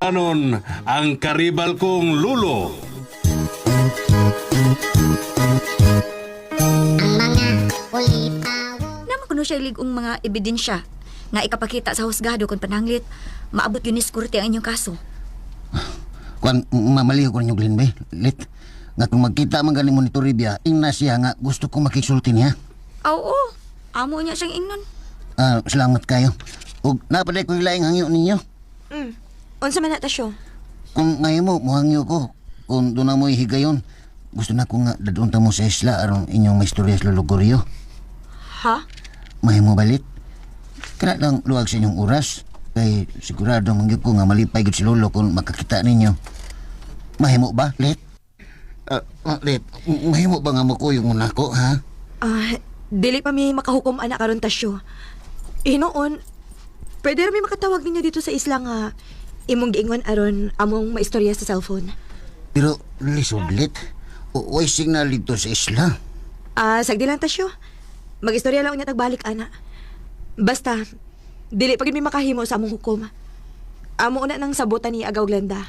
Anon ang karibal kong lulo. Ang mga ulitawo. Naman kuno siya ligong mga ebidensya nga ikapakita sa husgado kung pananglit maabot yun ni korte ang inyong kaso. Kuan mamaliho ko ninyo Glenn be. Lit. Nga kung magkita man gani mo ni Toribia, ingna siya nga gusto ko makisulti niya. Ah, Oo, amo niya siyang ingnon. Ah, salamat kayo. Ug napaday ko laing hangyo ninyo. Unsa man na Tasyo? Kung ngayon mo, muhangyo ko. Kung doon na mo'y higayon, gusto na ko nga dadun ta mo sa isla aron inyong maistorya sa Lolo Gorio. Ha? Mahimo balit. Kana lang luwag sa inyong oras. Kay sigurado man gyud ko nga malipay gyud si Lolo kung makakita ninyo. Mahimo ba, Lit? Lit, mahimo ba nga mukuyog mo nako, ha? Ah, dili pa mi makahukom anak karon Tasyo. Hinuon, pwede ra mi makatawag ninyo dito sa isla nga imong giingon aron among maistorya sa cellphone. Pero lisod, Lit. Way signal dito sa isla. Ah, sagdi lang Tasyo. Magistorya lang unya tagbalik ana. Basta dili pa gid mi makahimo sa among hukom. Amo una nang sabutan ni Agaw Glenda.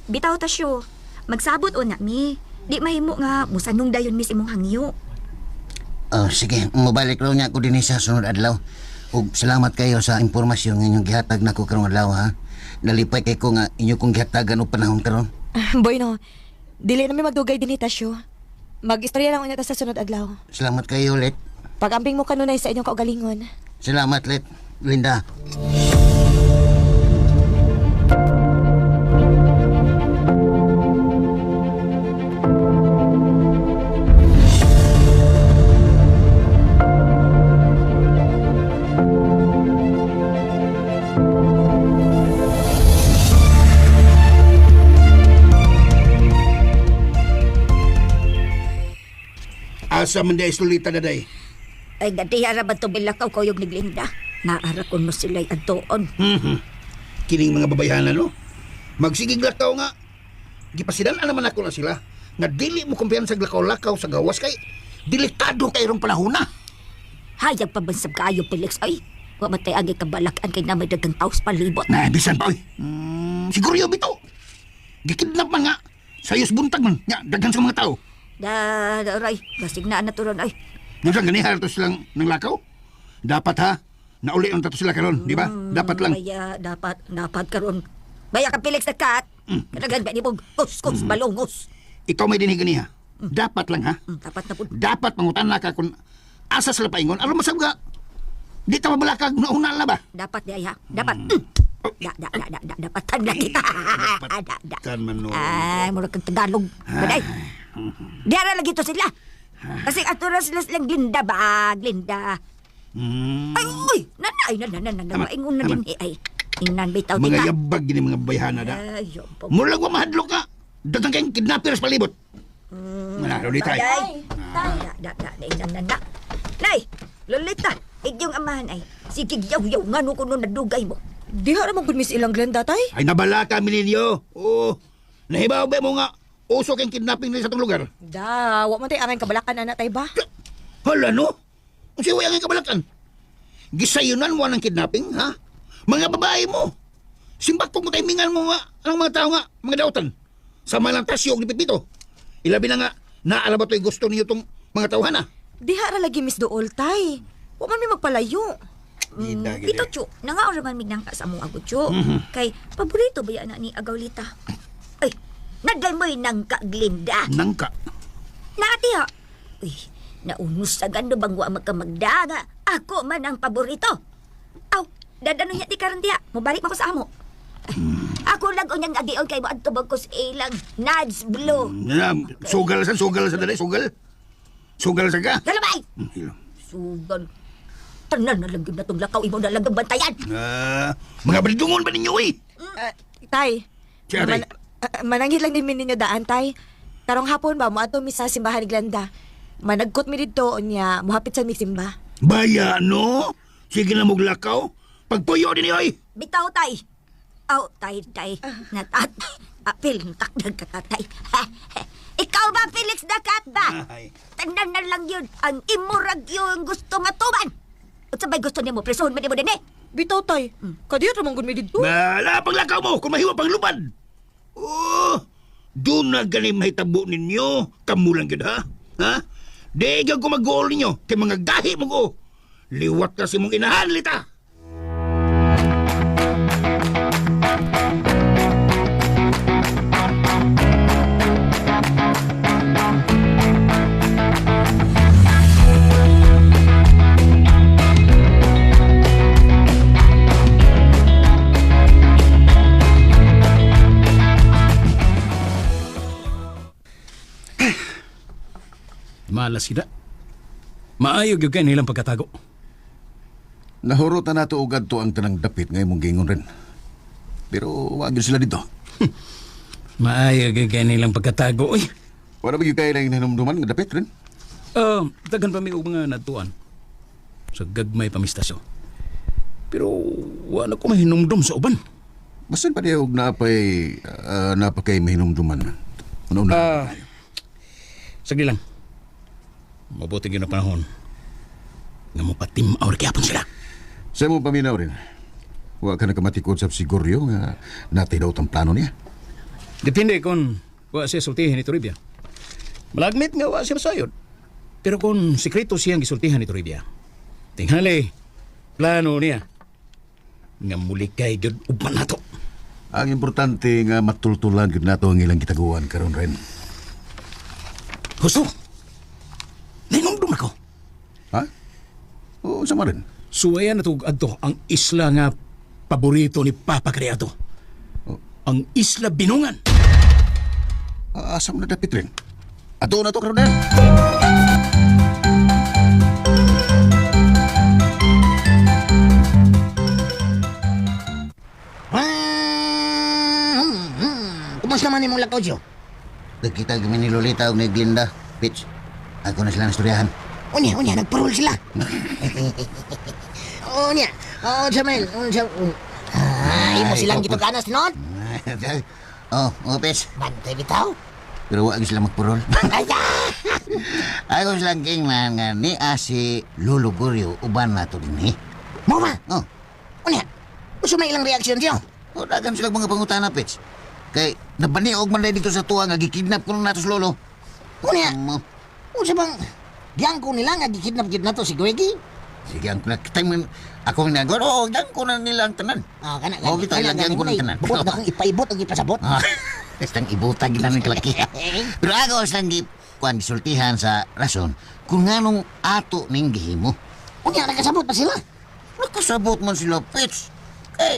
Bitaw ta siyo. Magsabot o na mi. Di mahimo nga musanong dayon mis imong hangyo. Oh, sige, mobalik raw niya ako din sa sunod adlaw. Ug salamat kayo sa impormasyon nga inyong gihatag nako karong adlaw ha. Nalipay kay ko nga inyo kong gihatagan og panahon karon. Boy no, dili na mi magdugay dinhi Tasyo. Magistorya lang unya ta sa sunod adlaw. Salamat kayo, Let. Pag-amping mo kanunay sa inyong kaugalingon. Salamat, Let. Linda. Asa man day sulita na day. Ay, gadiya ra ba ito bilakaw kuyog ni Glinda? Naara ko mo sila'y adtoon. Kining mga babayhanan no. Magsigig lakaw nga. Gipasidan naman ako na sila nga dili mo kumpiyansa lakaw-lakaw sa gawas kay delikado kay rong panahon na. Hayag pabansab kaayo, Felix. Ay, wa matay agi kabalakan kay namay dagang taos palibot. Na bisan pa oy. Siguro yun bitaw. Gikidnap man nga. Sayos buntag man. Nya daghan sa mga tao. Da, da aray, basig na naturon ay. Nasa ganihar to silang nang lakaw. Dapat ha. Nauli ang tato sila karon, di ba? Dapat lang. Baya, dapat, dapat karon. Baya ka Felix na kat. Kanagan ba ni mong kuskus balongos. Ikaw may dinhi ganiha. Dapat lang ha. Dapat na po. Dapat mangutan na ka kung asa sila paingon. Aron masab ka. Di ta mabalakag nauna na ba? Dapat di ay ha. Dapat. Da, da, da, da, da, dapatan na kita. Da, da. Dapatan man no. Ay, mura kang Tagalog. Baday. Diara lagi to sila. Kasi ato ra sila silang Glinda ba? Glinda. Ay, uy! Nanay, nanay, nanay, Tama, nanay. Ingon na tama. din eh, ay. Ingnan bitaw Mga tita. yabag gini mga bayhana da. Ay, yabag. Mura lang wa mahadlok ka. Daghang kayong kidnappers palibot. Mana, Lolita. Ay, da, da, da, da, da, da, da. Nay, Lolita, idyong amahan ay. Sige, yaw-yaw, ngano ko nun nadugay mo. Diha ra man gud miss ilang Glenda tay. Ay nabala kami ninyo. Oo. Nahibaw ba mo nga uso kayong kidnapping nila sa itong lugar? Da, wa man tay angay kabalakan ana tay ba? Hala no? Ang siway ang kabalakan. Gisayunan mo ang kidnapping, ha? Mga babae mo. Simbak kong kaimingan mo nga ang mga tao nga, mga dautan. Sa malang tasyo ni Pipito. Ilabi na nga, naala ba to'y gusto niyo tong mga tauhan, ha? Diha ra lagi miss dool tay. Wa man mi magpalayo. Ito, Chu, nangaon raman mignang ka sa among ago, Chu. Kay, paborito ba yan na ni Agawlita? Ay, nagay mo'y nangka, Glinda. Nangka. Naati ha. Uy, naunus sa gando bang wa magkamagdaga. Ako man ang paborito. Aw, dadano niya ti karon diha. Mobalik man ko sa amo. Ay, ako lang unyang agion kay mo adto ko sa ilang Nads Blue. Na, sugal sa dali, sugal. Sugal sa ka. Galabay! Hilo. Sugal. Tanan na lang yun na tong lakaw imo na lang ang bantayan. Ah, mga balidungon ba ninyo eh? Ah, tay. Siya, tay. Mananghid lang din mi ninyo daan tay. Karong hapon ba mo ato mi sa simbahan ni Glenda. Managkot mi didto unya mohapit sa mi simba. Baya no? Sige na muglakaw. Pagpuyo din oy. Bitaw tay. Aw, tay, tay. Natat. Apil, takdag ka tatay. Ikaw ba, Felix Dakat ba? Ay. Tanan na lang yun. Ang imurag yun gusto nga tuban. At sabay gusto nimo, presohon man nimo din eh. Bitaw tay. Kadiyot ra man gud mi didto. Wala paglakaw mo kung mahiwa pang lupad. Oh, doon na gani mahitabo ninyo. Kamu lang yun, ha? Ha? Di ka gumag-goal ninyo kay mga gahi mo ko. Liwat na si mong inahan, Lita. Malas sila. Maayo gyud kay nilang pagkatago. Nahurot na nato ugad to ang tanang dapit nga imong giingon rin. Pero wa gyud sila dito. Maayo gyud kay nilang pagkatago oy. Wala ba gyud kay lang hinumduman nga dapit rin? Daghan pa mi og mga natuan sa gagmay pamistasyo. Pero wa na ko mahinumdum sa uban. Basan pa niya og naapay napakay mahinumduman. Ano na? Sagli lang. Mabuti gyud na panahon nga mopatim-aw ra gyapon sila. Sa imong paminaw rin. Wa ka nakamatikod sa siguryo nga natay daw ang plano niya. Depende kung wa siya sultihin ni Toribia. Malagmit nga wa siya masayod. Pero kung sikreto siyang gisultihan ni Toribia, tinghali, plano niya nga mulikay gyud uban nato. Ang importante nga matultulan gyud nato ang ilang gitaguan karon rin. Husto! Nainumdum ako. Ha? O sama rin. Suwayan na tug adto ang isla nga paborito ni Papa Creado. Ang Isla Binungan. Asa mo na dapit rin? Ato na to karon rin. Kumusta man imong lakaw, Joe? Nagkita kami ni Lolita ug ni Glinda. Pitch, ako na sila nastoryahan. Unya, unya, nagparol sila. Unya, oh, Jamel, unsa, ah, imo silang ikaw po. gituganas noon. Oh, oh, Pitch. Bantay bitaw. Pero wag sila magpurol. Ay, ah! Ako silang kingnan nga ni si Lolo Goryo uban na to din eh. Mo ba? Oh, Unya, unsa may ilang reaksyon siyo? oh dagan sila mga pangutana, Pitch. Kay nabaniog man dito sa tuwa nga gikidnap ko na nato si Lolo. Unya, Mo. unsa bang giyangko nila nga gikidnap gid nato si Gwegi? Sige, ang time ako nga nagor, oh, yan ko na nila ang tanan. Ah, kana Oh, bitaw, ilang giyangko ng tanan. Bukod na kong ipaibot ang ipasabot. Ah, Bastang ibutag gina ng kalaki. Pero ako silang gi kuan gisultihan sa rason kung nganong ato ning gihimo. Unya, nakasabot pa sila. Nakasabot man sila, Pits. Eh,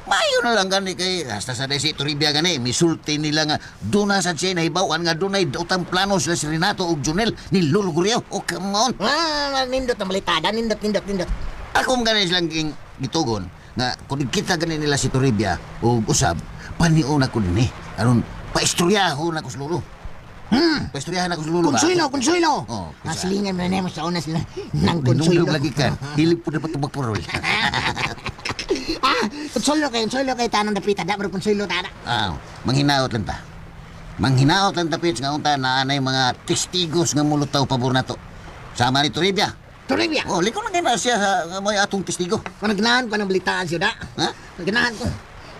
maayo na lang gani kay hasta sa si Toribia gani misulti nila nga duna sa siya nahibawan nga dunay utang plano sila si Renato ug Junel ni Lolo Gurriao. Oh, come on. Ah, nindot ang balitada, nindot, nindot, nindot. Ako man gani silang ging gitugon nga kung kita gani nila si Toribia ug usab paniuna ko dinhi aron paistoryaho na ko sa lolo. Paistoryahan ako sa lolo. ba? Konsuelo, konsuelo. Oh, Ah, silingan mo na nimo sa una sila nang konsuelo. Ninumdum lagi ka. Hilig po dapat magpurol. Ah, konsuelo kay tanang dapita, da bro konsuelo tana. Ah, manghinaot lang ta. Manghinaot lang ta Pits nga unta na anay mga testigos nga mulutaw pabor nato. Sama ni Toribia. Toribia. Oh, liko na na siya sa nga may atong testigo. Kung nagnahan ko ng balitaan siya, da. Ha? Nagnahan ko.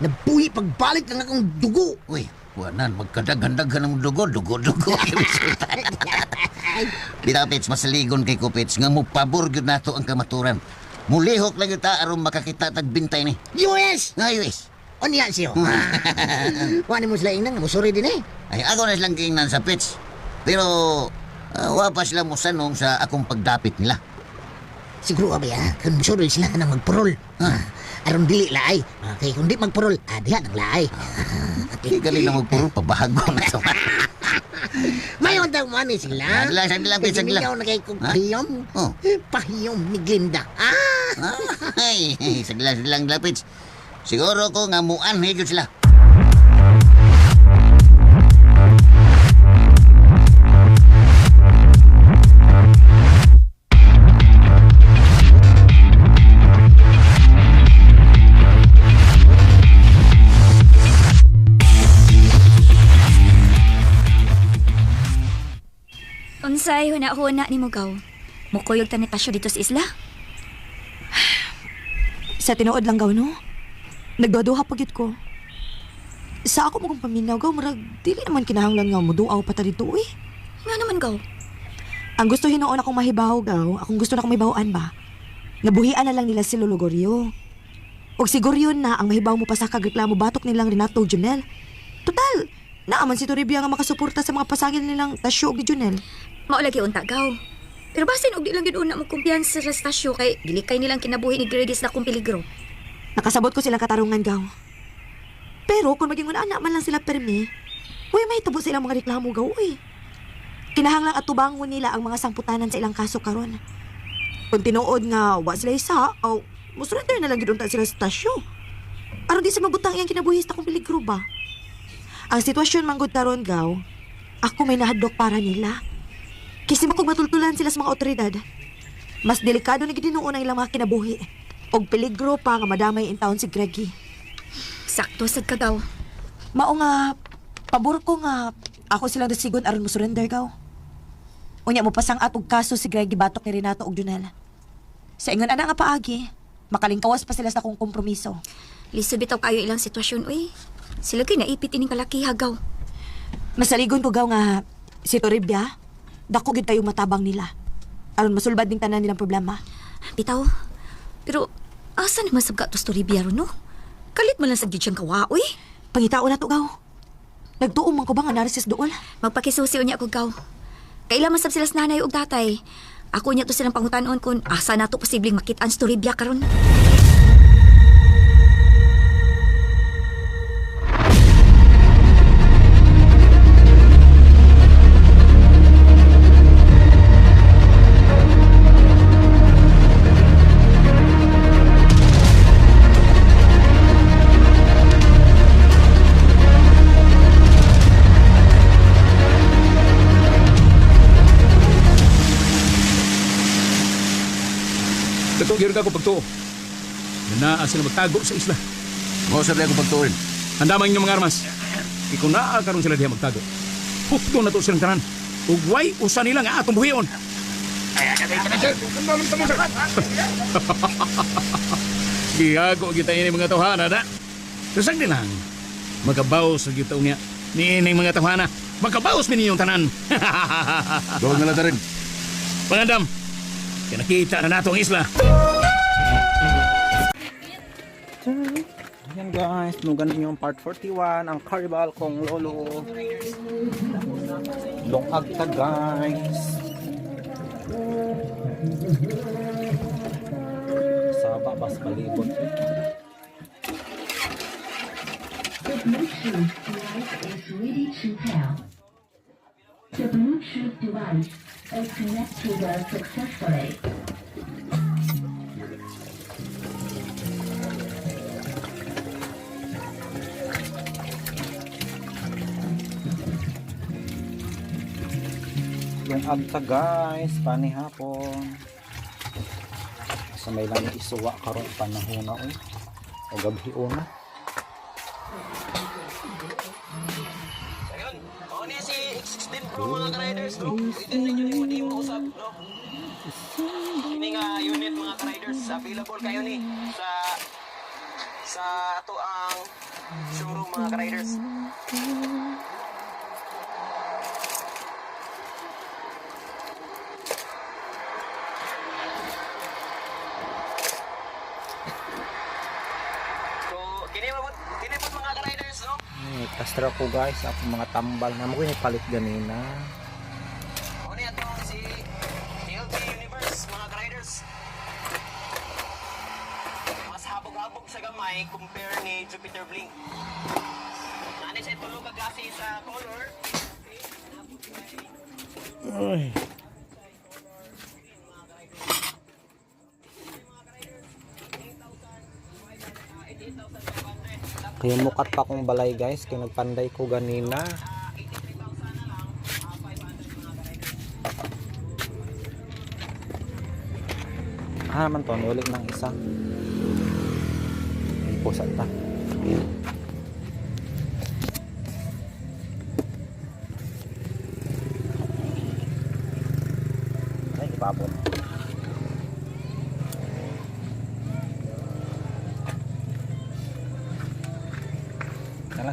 Nabuhi pagbalik ng akong dugo. Uy, wanan magkadaghan-daghan ng dugo, dugo, dugo. Bitaw Pits, masaligon kay Kupits nga mo pabor gyud nato ang kamaturan. Mulihok lang gyud ta aron makakita tag bintay ni. US! Nga US. Unya siyo. Wani mo sila ingnan, musuri din eh. Ay ako na silang giingnan sa Pits. Pero wa pa sila mosanong sa akong pagdapit nila. Siguro ba ya, kung musuri sila ka nang magpurol. Ah, aron dili laay. Ah, kay kung di magpurol, ah, diha nang laay. Di galing na magpuro, pabahago na ito. Mayon daw mo ani sila. Sagli lang, sagli lang, Kay sagli lang. gimingaw na kay kong Ha? pahiyom. Oh. Pahiyom ni Glinda. Ah! Ay, sagli lang, sagli lang, Lapits. Siguro ko nga muan, higit sila. Unsay huna-huna ni Mugaw. Mukuyog ta ni Tasyo dito sa isla. Sa tinuod lang gaw, no? Nagduha-duha pa gyud ko. Sa ako mong paminaw gaw, murag dili naman kinahanglan nga moduaw pa ta didto eh. Nga naman gaw. Ang gusto hinuon akong mahibaw gaw, akong gusto na akong mahibawan ba? Nabuhian na lang nila si Lolo Gorio. Og siguro yun na ang mahibaw mo pa sa kagreklamo batok nilang Renato ug Junel. Total, naaman si Toribia nga makasuporta sa mga pasangil nilang Tasyo ug ni Junel. Mao lagi unta gaw. Pero basin og di lang gyud una mo kumpiyansa sa stasyo kay gilikay nilang kinabuhi ni Gregis na kung peligro. Nakasabot ko silang katarungan gaw. Pero kung maging una man lang sila permi, uy, may tabo sa ilang mga reklamo gaw, uy. Kinahanglang atubangon nila ang mga sangputanan sa ilang kaso karon. Kung tinuod nga wa sila isa, o musurrender na lang gyud unta sila sa stasyo. Aron di sa mabutang iyang kinabuhi sa akong peligro ba? Ang sitwasyon manggod karon gaw, ako may nahadlok para nila. Kasi makog matultulan sila sa mga otoridad. Mas delikado na gid noon ang ilang mga kinabuhi. Og peligro pa nga madamay in town si Greggy. Sakto sad ka gaw. Mao nga pabor ko nga ako silang dasigon aron mo surrender gaw. Unya mo pasang at og kaso si Greggy batok ni Renato og Junel. Sa ingon ana nga paagi, makalingkawas pa sila sa akong kompromiso. Lisod bitaw kayo ilang sitwasyon uy. Sila kay naipit ining kalakiha gaw. Masaligon ko gaw nga si Toribia, dako gid kayo matabang nila. Aron masulbad ning tanan nilang problema. Bitaw. Pero asa naman sab ka to story biyaro no? Kalit man lang sa gyud siyang kawa uy. Pangitao na to gaw. Nagtuo man ko ba nga narisis dool? Magpakisusi unya ko gaw. Kaila man sab sila sa nanay ug tatay. Ako niya to silang pangutanon kung asa nato posibleng makit-an si Toribia karon. Dako gyud ka ko pagtuo. Naa sila magtago sa isla. Mao sa ako pagtuo rin. Handa man inyong mga armas. Kung naa karon sila diha magtago. Hukto na to silang tanan. Ug way usa nila nga atong buhion. Gihago kita ini mga tawhana na. Rasang nilang makabaos sa kita unya. Niining mga tawhana. Makabaos mi ninyong tanan. Doon na lang ta rin. Pangandam, kinakita na nato ang isla. Yan guys, nugan ninyo ang part 41, ang karibal kong lolo. Lungag ta guys. Sa babas palibot. The Bluetooth device is ready to pair. The Bluetooth device is connected successfully. Lungag ta guys, panihapon. Sa may lang isuwa karon panahon na oy. O gabhi una. si X16 Pro mga ka-riders, no? Pwede na yun yung mo usap, no? Kini nga unit mga ka-riders, available kayo ni sa ato ang showroom mga ka-riders. So, kini mo kini po mga ka-riders, no? Ay, kastra ko guys, akong mga tambal na mo ko palit ganina. Ano atong si TLT Universe mga ka-riders. Mas habog-habog sa gamay compare ni Jupiter Blink. Nani siya tulo ka klase sa color. Ay. Kaya mukat pa akong balay guys, kaya nagpanday ko ganina. Ah, man to, ulit ng isa. Ay, pusa ta. Ay, ibabot.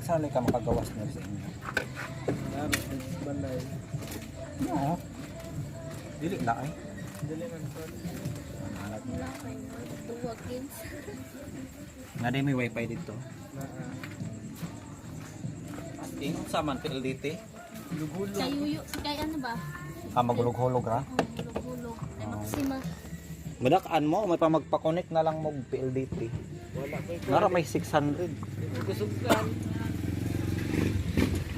Asa na ka makagawas na sa inyo? Balay. No. Dili na ay. Dili man po. Nga di may wifi dito. Asking sa man PLDT. Kayuyo, si kay ano ba? Ah, magulog-hulog ra. Hulog-hulog. Ay, Maxima. Madakaan mo, may pa magpa-connect na lang mo og PLDT. Wala ko. Nara may 600. Kusugan.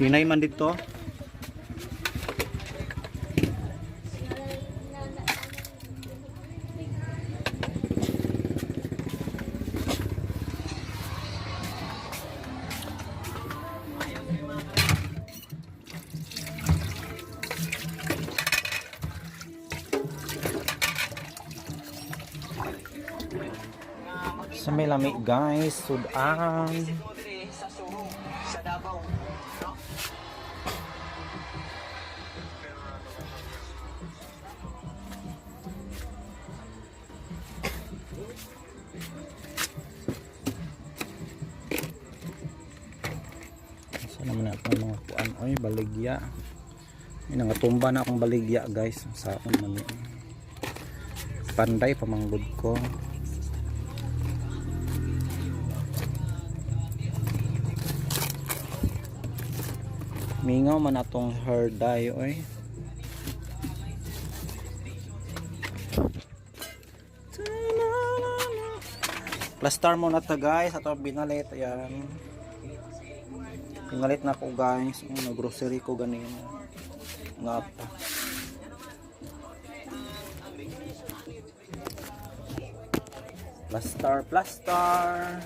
Hinay man dito. Sa may lami guys, sudan. Sa Davao, no? Saan naman ako mga kuan oy baligya. Ay nangatumba na akong baligya guys sa akong mali. Panday pamanggod ko. Mingaw man atong hair dye oy. Plaster mo na ta guys ato binalit ayan. Pinalit na ko guys, ano, grocery ko ganina. Nga pa. Plaster, plaster.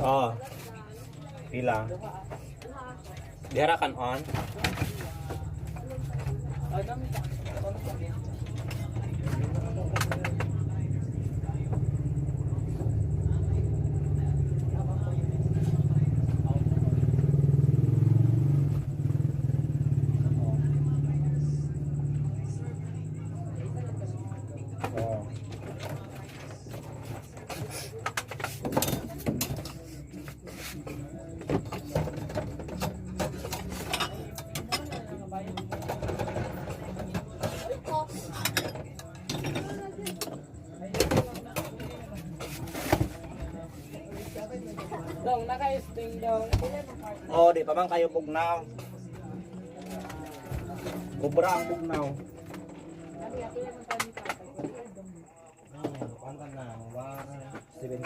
Oh. Pila. Dihara kan on. Oh. Dong, naka-sting dong. Oh, di pa man kayo bugnaw. Kubra ang bugnaw. Kuan ka na, 175.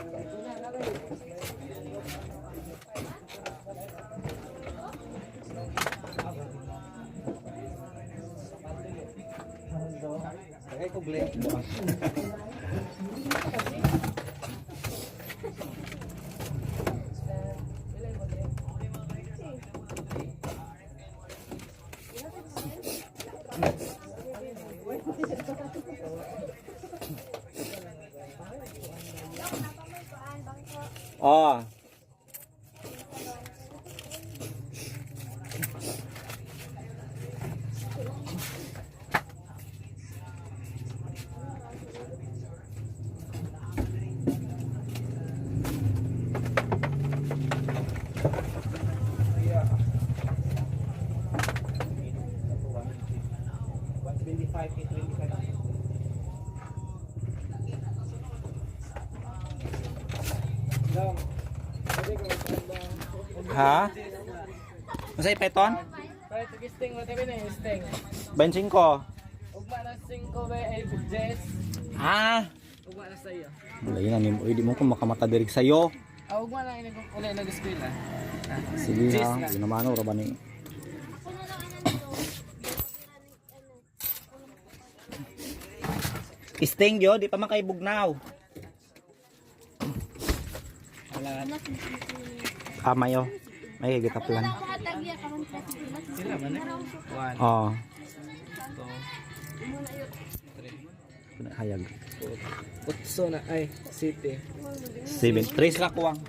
Dagay ko glare. Oh. Ha? Masay peton? Pre, tugisting mo tabi na yung sting. 25. Ugma na 5 ba ay Jess. Ha? Ugma na sa iyo. Wala yun, anim. Uy, di mo ko makamata diri sa'yo. Ah, ugma na ini uli nag-eskwela. Sige Jess ha, na. yun naman, ora ba ni? Sting yo, di pa man kay bugnaw. Ah, mayo. May gitaplan. Sila man eh. 1 Oh, 2 3 hayag. 4 na ay city. 7. Tres ra kuwang.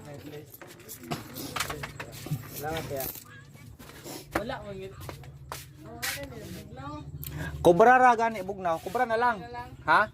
Salamat ya. Wala man yun. Kobra ra gani bugnaw, kobra na lang. Ha?